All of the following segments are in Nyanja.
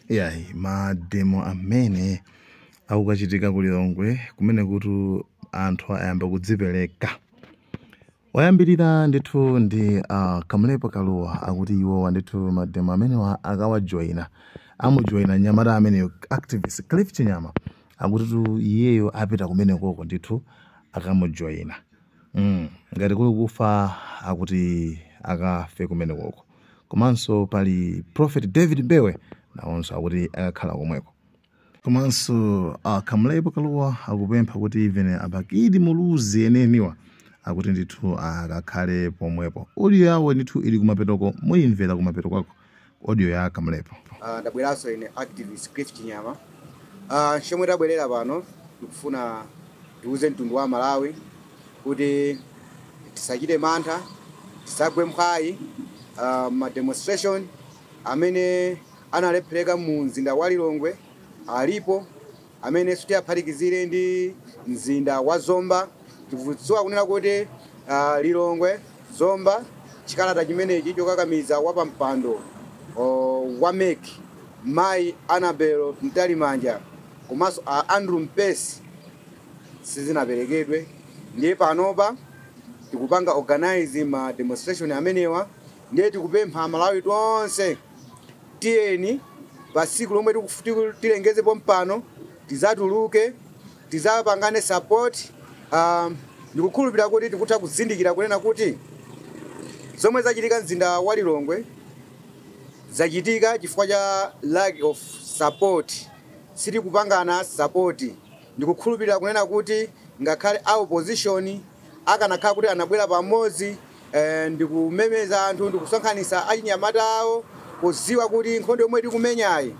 Iyayi, mademo amene akukachitika ku Lilongwe kumene kuti anthu ayamba kudzipereka. Oyambirira ndithu ndi Kamlepo Kalua, akuti iwowa ndithu mademo amenewa akawajoyina, amujoyina mnyamata ameneyo, activist Cliff Chinyama, akuti tu iyeyo apita kumenekoko ndithu akamujoyina. Ngati kuli kufa, akuti akafe kumenekoko. Komanso pali Prophet David Mbewe, nawonso akuti akakhala komweko. Komanso Kamlepo Kalua akupempha kuti even a Bakili Muluzi eneniwa akuti ndithu akakhale pomwepo. Audio yawo ndithu ili kumapetoko, muyimvera kumapeto kwako audio ya Kamlepo. Ndabweranso ine activist Cliff Chinyama. Chomwe tabwerera pano, ndikufuna tiuze mtundu wa Malawi kuti tisachite mantha, tisagwe mphwayi. Ma demonstration amene analephereka mu mzinda wa Lilongwe alipo, amene sitiyaphatikizire ndi mzinda wa Zomba. Tikudziwa kunena kuti Lilongwe, Zomba, chikalata chimenechi chokakamiza wapampando wa MEC Mayi Annabel Mtalimanja komanso Andrew Mpesi sizinaperekedwe. Ndiye panopa tikupanga organize ma demonstration amenewa. Ndiye tikupempha Malawi tonse, tiyeni pa tsiku lomwe tilengeze pompano, tizatuluke, tizapangane support. Ndikukhulupirira kuti tikutha kuzindikira kunena kuti zomwe zachitika mzinda wa Lilongwe zachitika chifukwa cha lack of support, sitikupangana support. Ndikukhulupirira kunena kuti ngakhale a opposition akanakhala kuti anabwera pamodzi ndikumemeza anthu, ndikusonkhanitsa achinyamata awo, kuziwa kuti nkhondo yomwe tikumenyayi,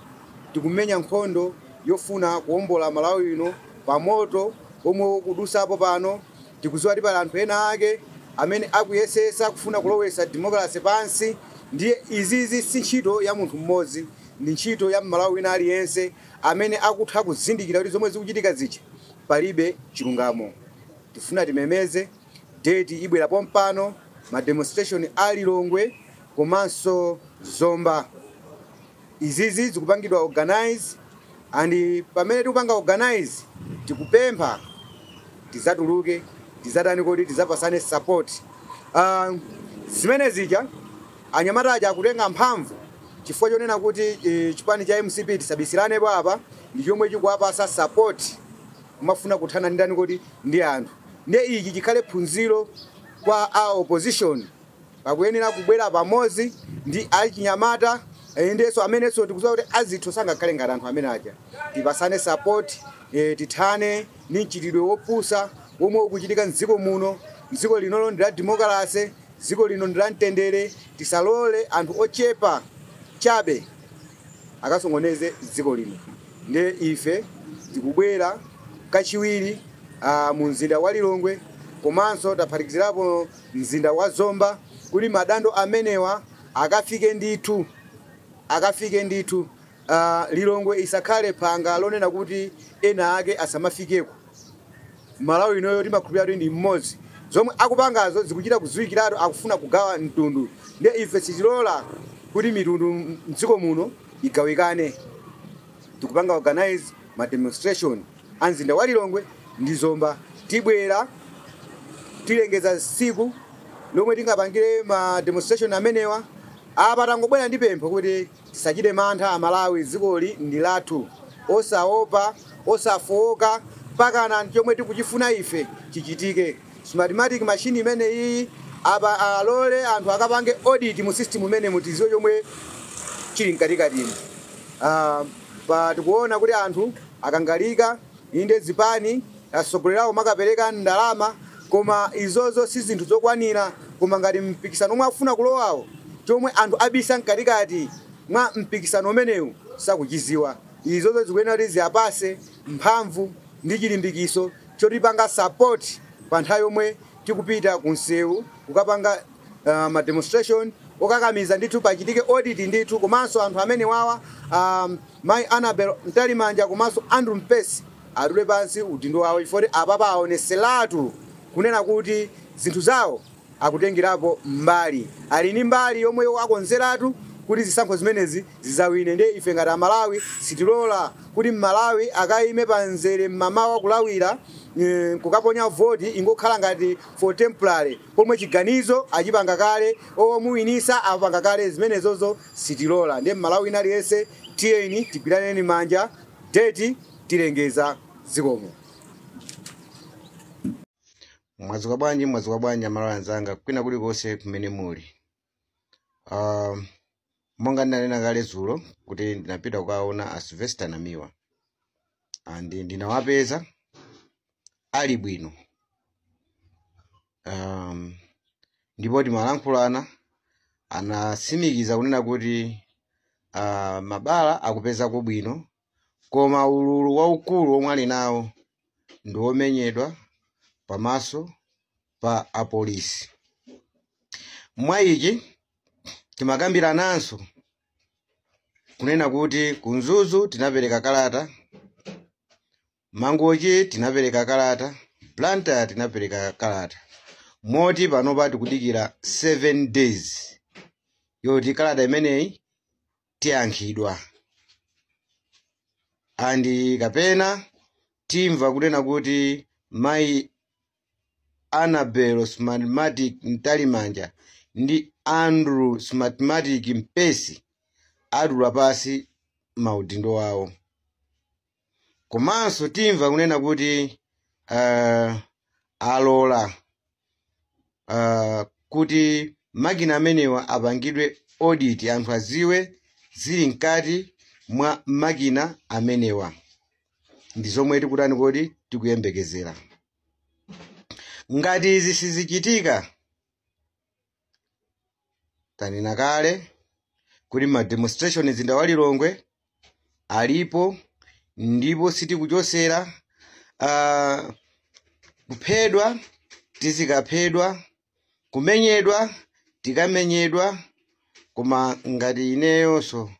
tikumenya nkhondo yofuna kuwombola Malawi ino pamoto omwe ukudusapo pano. Tikuziwa kuti pali anthu ena ake amene akuyesesa kufuna kulowesa democracy pansi. Ndiye izizi si ntchito ya munthu mmodzi, ndi ntchito ya Mmalawi wina aliyense amene akutha kuzindikira kuti zomwe zikuchitika zija palibe chilungamo. Tifuna timemeze, date ibwera pompano, ma demonstration a Lilongwe komanso Zomba. Izizi zikupangidwa organize, and pamene tikupanga organize, tikupempha tizatuluke, tizatani kodi, tizapasane support. Zimene zija anyamata aja akutenga mphamvu chifukwa chonena kuti chipani cha MCP, tisabisiranepo apa, ndi chomwe chikuwapasa support, kumafuna kuthana ndani kodi, ndi anthu. Ndiye ichi chikhale phunziro kwa a opposition, pakuyenera kubwera pamodzi ndi achinyamata, ndenso amenenso tikudziwa kuti azithu sangakhale ngati anthu amene aja. Tipasane support, tithane ndi mchitidwe wopusa womwe ukuchitika mdziko muno. Dziko linolo ndi la democracy, dziko lino ndi la mtendere. Tisalole anthu ochepa chabe akasongoneze dziko lino. Ndiye ife tikubwera kachiwiri mu mzinda wa Lilongwe, komanso taphatikizirapo mzinda wa Zomba, kuti madando amenewa akafike ndithu, akafike ndithu. Lilongwe isakhale phanga lonena kuti ena ake asamafikeko. Malawi inoyo timakhulupirira kuti ndi mmodzi. Zomwe akupangazo zikuchita kudziwikiratu, akufuna kugawa mtundu. Ndiye ife sitilola kuti mitundu mdziko muno igawikane. Tikupanga organize ma demonstration a mzinda wa Lilongwe ndi Zomba. Tibwera tilengeza tsiku lomwe tingapangire ma demonstration amenewa. Apa tangobwera ndi pempho kuti tisachite mantha Amalawi, dzikoli ndi lathu, osaopa, osafowoka, pakana chomwe tikuchifuna ife chichitike. Smartmatic machine imene iyi apa, alole anthu akapange audit mu system imene, mutiziwe chomwe chili mkatikatimo. Pa tikuona kuti anthu akangalika, inde zipani asogolerawo makapereka ndalama, koma izozo si zinthu zokwanira. Koma ngati mpikisano omwe akufuna kulowawo, chomwe anthu abisa mkatikati mwa mpikisano umenewu sakuchiziwa. Izozo zikuyenera kuti ziyapase mphamvu ndi chilimbikiso chotipanga support pa nthawi yomwe tikupita ku msewu kukapanga ma demonstration okakamiza ndithu pachitike audit ndithu, komanso anthu amene wawa, Mayi Annabel Mtalimanja komanso Andrew Mpesi, atule pansi udindo wawo, chifukwa apapa aoneseratu kunena kuti zinthu zawo akutengerapo mbali, ali ndi mbali yomwe akonzeratu. kuti zisankho zimenezi zizawine. Ndiye ife ngati Amalawi sitilola kuti Mmalawi akayime pamzere mmamawa kulawira kukaponya voti ingokhala ngati for temporary, pomwe chiganizo achipanga kale, omuwinisa apanga kale, zimenezozo sitilola. Ndiye Mmalawi ina aliyense, tiyeni tigwiraneni manja, date tilengeza. Zikomo. Mwadzuka bwanji, mwadzuka bwanji Amalawi anzanga kwina kulikonse kumene muli. Monga ndinanena kale dzulo kuti ndinapita kukaona a Sylvester Namiwa and ndinawapeza ali bwino, ndipo timalankhulana, anatsimikiza kunena kuti mabala akupezako bwino, koma ululu waukulu omwe ali nawo ndi womenyedwa pamaso pa apolisi. Mwa ichi timakambirananso kunena kuti ku Mzuzu tinapereka kalata, Mangochi tinapereka kalata, Blantyre tinapereka kalata, moti panopa tikudikira 7 days yoti kalata imeneyi tiyankhidwa and kapena timva kunena kuti mayi Annabel Smartmatic Mtalimanja ndi Andrew Smartmatic Mpesi atula pasi maudindo awo. Komanso timva kunena kuti alola kuti makina amenewa apangidwe audit, anthu aziwe zili mkati mwa makina amenewa. Ndi zomwe tikutani kodi tikuyembekezera. Ngati izi sizichitika, tanena kale kuti ma demonstration mzinda wa Lilongwe alipo, ndipo sitikuchosera. Kuphedwa tizikaphedwa, kumenyedwa tikamenyedwa, koma ngati ineyonso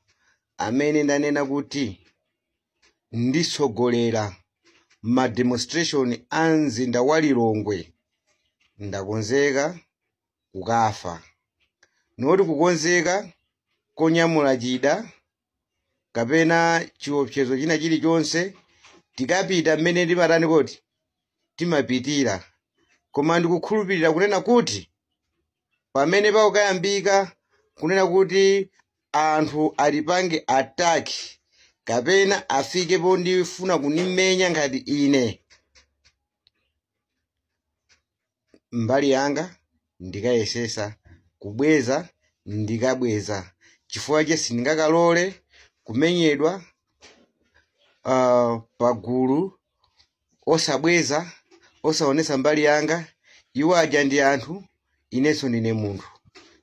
amene ndanena kuti nditsogolera ma demonstration a mzinda wa Lilongwe, ndakonzeka kukafa, noti kukonzeka konyamula chida kapena chiopsezo china chilichonse, tikapita mmene timatani koti timapitira. Koma ndikukhulupirira kunena kuti pamene pakukayambika kunena kuti anthu alipange attack kapena afike pondifuna kunimenya ngati ine, mbali yanga ndikayesesa kubweza, ndikabweza, chifukwa che sindingakalole kumenyedwa pagulu osabweza, osaonesa mbali yanga. Iwo aja ndi anthu, inenso ndine munthu,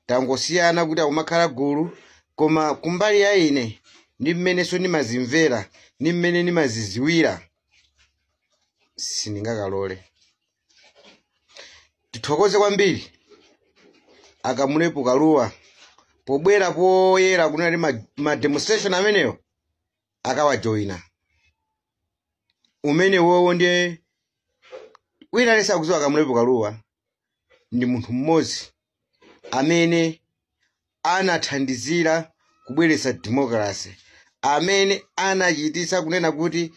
tangosiyana kuti akumakhala gulu, koma kumbali ya ine ndi mmenenso ndimazimvera ndi mmene ndimaziziwira, sindingakalole. Tithokoze kwambiri Akamulepo Kaluwa pobwera poyera kunena kuti ma demonstration amenewo akawajoyina. Umene wowo ndiye wina aliyense akudziwa, Akamulepo Kaluwa ndi munthu mmodzi amene anathandizira kubweretsa democracy, amene anachititsa kunena kuti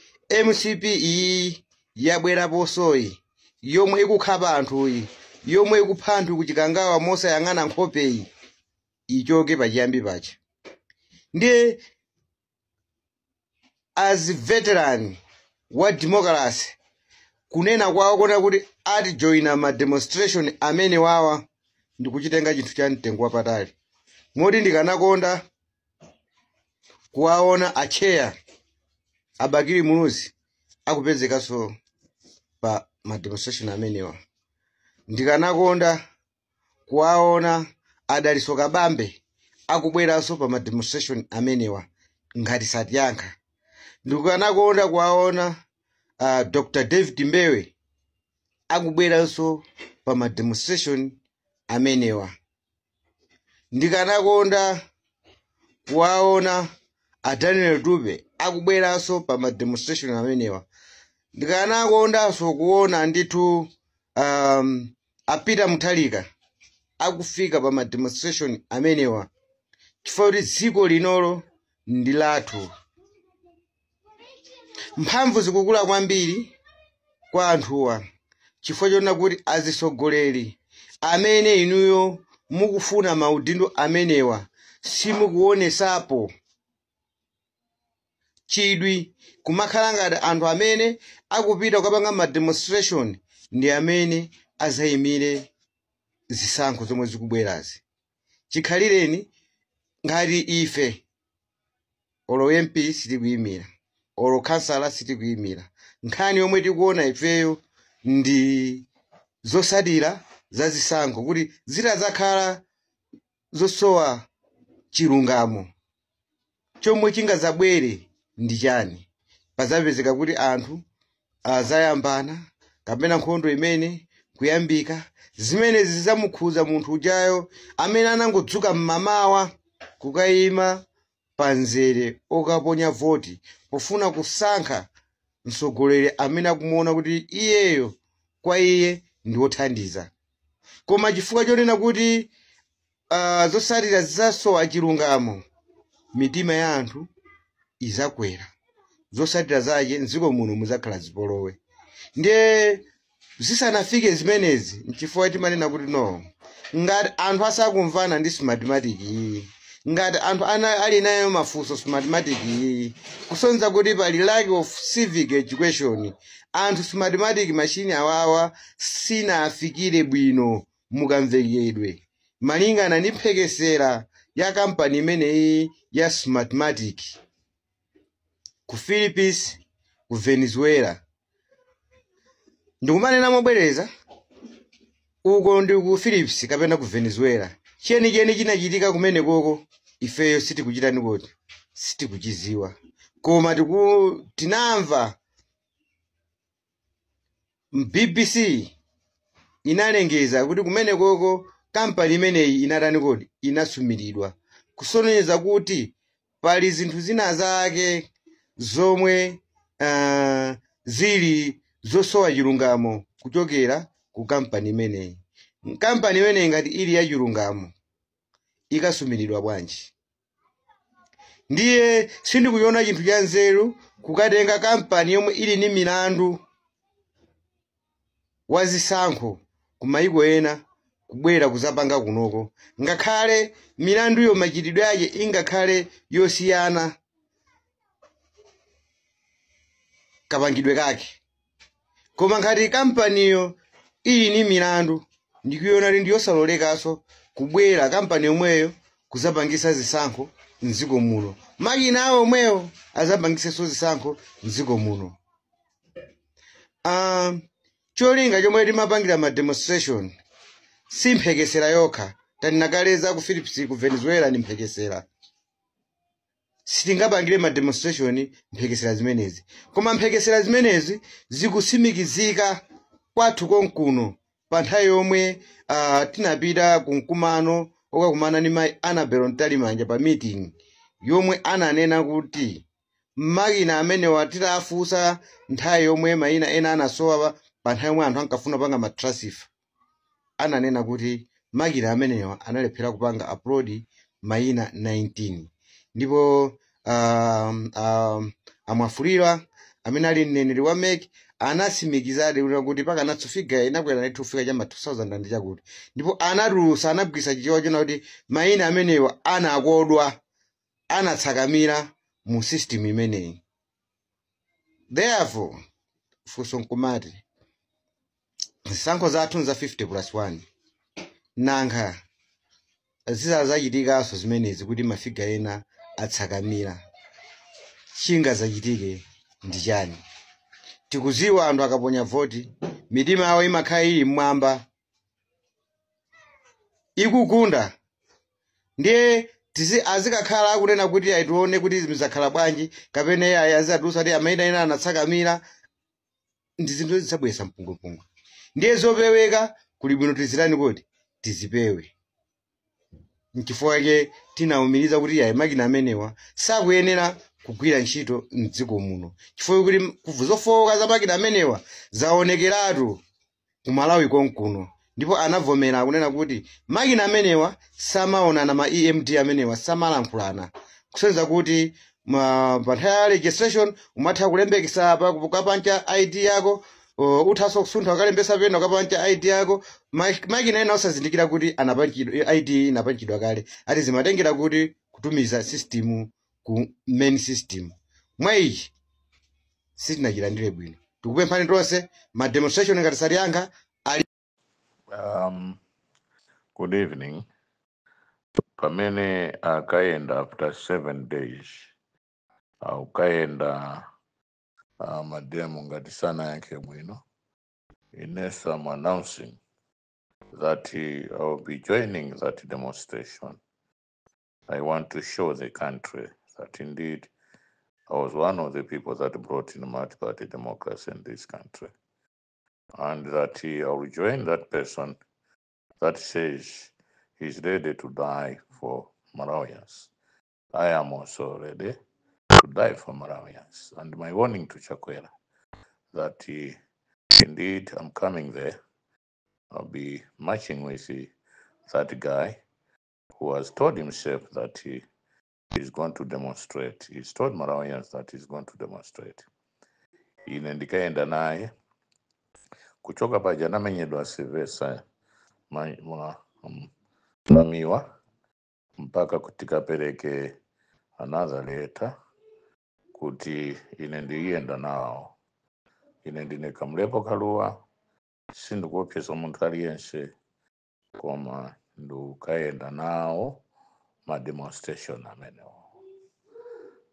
MCP iyi yabweraponsoyi, yomwe ikukhapa anthuyi, yomwe ikupha anthu kuchikangawa mosayang'ana nkhopeyi, ichoke pachiyambi pacha. Ndiye as veteran wa democracy, kunena kwawo kuona kuti atijoyina ma demonstration amene wawa ndikuchitenga chinthu cha mtengo wapatali, moti ndikanakonda kuwaona acheya Abakili Muluzi akupezekanso pa ma demonstration amenewa, ndikanakonda kuwaona Adaliso Kabambe akubweranso pa ma demonstration amenewa ngati satiyankha, ndikanakonda kuwaona Dr David Mbewe akubweranso pa ma demonstration amenewa, ndikanakonda kuwaona a Daniel Dube akubweranso pa ma demonstration amenewa, ndikanakondanso kuona ndithu a Peter Mutharika akufika pa ma demonstration amenewa. Chifukwa kuti dziko linolo ndi lathu. Mphamvu zikukula kwambiri kwa anthuwa chifukwa chonena kuti azisogoleri amene inuyo mukufuna maudindo amenewa simukuonesapo chidwi, kumakhala ngati anthu amene akupita kukapanga ma demonstration ndi amene azayimire zisankho zomwe zikubwerazi. Chikhalireni ngati ife olo MP sitikuyimira, olo kansala sitikuyimira, nkhani yomwe tikuona ifeyo ndi zosadira za zisankho kuti zitazakhala zosowa chilungamo, chomwe chingazabwere ndi chani? Pazapezeka kuti anthu azayambana kapena nkhondo imene kuyambika. Zimene zizamukhuza munthu ujayo amene anangodzuka mmamawa kukayima panzere okaponya voti pofuna kusankha mtsogoleri amene akumuona kuti iyeyo kwa iye ndi wothandiza, koma chifukwa chonena kuti zosalira zizasowa chilungamo, mitima ya anthu izakwera. Zosalira zake mdziko muno muzakhala zipolowe. Ndiye zisanafike zimenezi, nchifukwa timanena kuti no, ngati anthu asakumvana ndi Smartmatic iyi, ngati anthu ali nayo mafunso Smartmatic iyi, kusonza kuti pali lack of civic education. Anthu Smartmatic machine awawa sinafikire bwino mukamvekedwe malingana ndi mphekesera ya kampani imeneyi ya Smartmatic ku Philippines, ku Venezuela. Ndikumanena mobwereza, uko ndi ku Philippines kapena ku Venezuela. Chenicheni chinachitika kumene koko ifeyo sitikuchitani kuti sitikuchiziwa, koma tinamva BBC inalengeza kuti kumene koko kampani imeneyi inatani kodi, inasumiridwa, kusonyeza kuti pali zinthu zina zake zomwe zili zosowa chilungamo kuchokera ku kampani imeneyi. Kampani imeneyi ngati ili ya chilungamo ikasumiridwa bwanji? Ndiye sindikuiona chinthu cha nzeru kukatenga kampani yomwe ili ndi milandu wa zisankho ku mayiko ena kubwera kuzapanga kunoko, ngakhale milanduyo machitidwe yake ingakhale yosiyana kapangidwe kake, koma ngati kampaniyo ili ni milandu ndikuiona ndi yosalolekanso kubwera kampani yomweyo kuzapangisa zisankho mdziko muno. Makina awo omwewo azapangisenso zisankho mdziko muno. Cholinga chomwe timapangira ma demonstration si mphekesera yokha. Taninakaleza ku Philippines, ku Venezuela ndi mphekesera. Sitingapangire ma demonstration mphekesera zimenezi, koma mphekesera zimenezi zikusimikizika kwathu konkuno pa nthawi yomwe tinapita ku mkumano okakumana ndi mayi Annabel Mtalimanja pa meeting yomwe ananena kuti makina amenewa titafunsa nthawi yomwe mayina ena anasowa pa nthawi yomwe anthu ankafuna kupanga ma transfer, ananena kuti makina amenewa analephera kupanga upload mayina 19. Ndipo amwafulirwa amene ali mneneri wa MEC anasimikizadi kuti pakanatsofika inakwera ndithu kufika chama 2000 ndi chakuti, ndipo anatulusa anagwisa chichewa chona kuti mayina amenewa anakodwa, anatsakamira mu system imeneyi. Therefore funso nkumati zisankho zathu za 50+1, nankha zizazachitikanso zimenezi kuti mafiga ena atsakamira, chingazachitike ndi chani? Tikuziwa anthu akaponya voti mitima yawo imakhala ili mmwamba ikugunda, ndiye azikakhala akunena kuti aitione kuti zizakhala bwanji, kapena iye azatulusa kuti amayina ena anatsakamira, ndi zinthu zisabwesa mpungwepungwe. Ndiye zopeweka kuli bwino tizitani kuti tizipewe. Nchifukwa chake tinawumiriza kuti ayi makina amenewa sakuyenera kugwira ntchito mdziko muno, chifukwa kuti zofowoka za makina amenewa zaonekeratu ku Malawi konkuno. Ndipo anavomera kunena kuti makina amenewa samaonana, ma EMD amenewa samalankhulana, kusonyeza kuti pa nthawi ya registration umatha kulembekesa apa kukapancha ID yako, uthaso kusuntha ukalembesa pena ukapancha ID yako. Makina ena osazindikira kuti anapanchidwa, ID inapanchidwa kale, ati zimatengera kuti kutumiza system ku main system. Mwa ichi sitinachilandire bwino. Tikupemphani tonse, ma demonstration ngati saliyankha ali. Good evening. Pamene akayenda after 7 days, ukayenda ma demo ngati sanayankhe bwino, inenso I'm announcing that I will be joining that demonstration. I want to show the country that indeed I was one of the people that brought in multi-party democracy in this country, and that I will join that person that says he's ready to die for Malawians. I am also ready to die for Malawians. And my warning to Chakwera that indeed I'm coming there. I'll be marching with that guy who has told himself that he is going to demonstrate. He's told Malawians that he's going to demonstrate. Ine ndikaenda naye kuchoka paja namenyedwa Silvester Namiwa mpaka kuti kapereke another letter kuti ine ndiyenda nawo. Ine ndine Kamlepo Kalua, sindikuopseza munthu aliyense, koma ndikayenda nawo ma demonstration amenewo.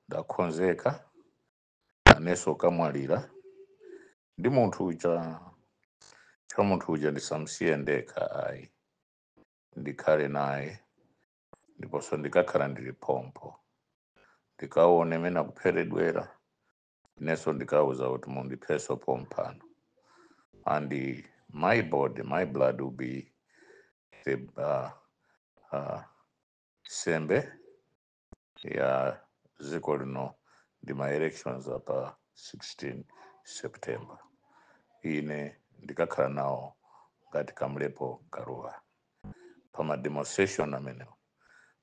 Ndakonzeka aneso kamwalira ndi munthu uja, cha munthu uja ndisamsiye ndekha ayi, ndikhale naye, ndiponso ndikakhala ndili pompo ndikaone mene akupheredwera, inenso ndikauza kuti mundipheso pompano, and my body, my blood will be the sembe ya dziko lino ndi ma elections apa 16 September. Ine ndikakhala nawo ngati Kamlepo Kalua pa demonstration amenewo.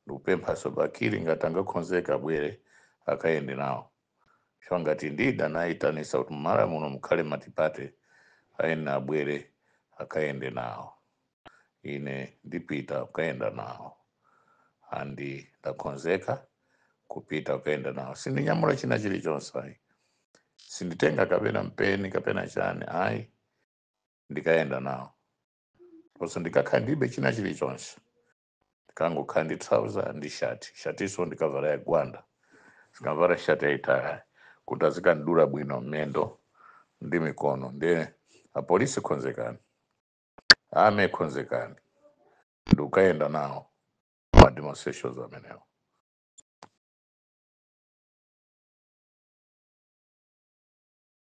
Ndikupemphaso Bakili ngati angakhonzeka abwere akayende nawo, so ngati ndida nayitanisa kuti mmala muno mukhale multiparty, ayene abwere akayende nawo. Ine ndipita kukayenda nawo, and ndakonzeka kupita kukayenda nawo. Sindinyamula china chilichonse ayi, sinditenga kapena mpeni kapena chani ayi, ndikayenda nawo ponso. Ndikakhala ndilibe china chilichonse, ndikangokhala ndi trouser ndi shati, shatiso ndikavala ya gwanda, sikavala shati yayitali kuti azikandidula bwino mendo ndi mikono. Ndiye apolisi khonzekani, ame khonzekani, ndikukayenda nawo ma demonstrations amenewo.